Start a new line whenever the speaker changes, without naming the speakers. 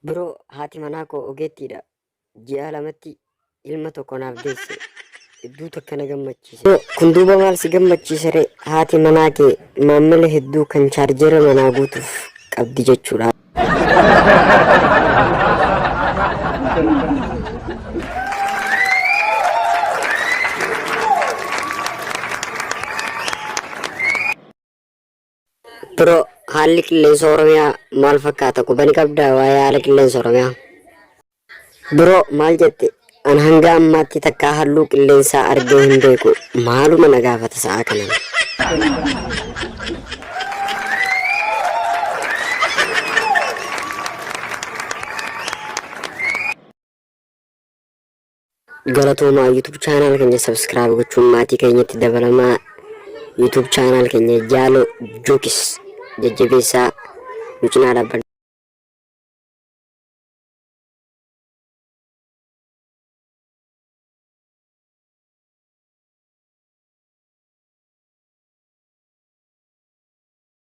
Bro, haati manaa koo ogeettiidha. Ji'a lamatti ilma tokko naaf deesse. Hedduu takka na gammachiise. Bro, kun duuba maal si gammachiise ree? Haati manaa kee maammila hedduu kan chaarjera manaa guutuuf qabdi jechuudha. Bro, haalli qilleensa Oromiyaa maal fakkaata? Quba ni qabdaa waa'ee haala qilleensa Oromiyaa? Bro, maal jette? An hanga ammaatti takkaa halluu qilleensaa argee hin beeku. Maaluma na gaafata sa'aa kanan? Galatoomaa. YouTube channel keenya subscribe gochuun maatii keenyatti dabalamaa. YouTube channel keenya Jaalo Jokis jajjabeessaa, nu cinaa dhaabbadha.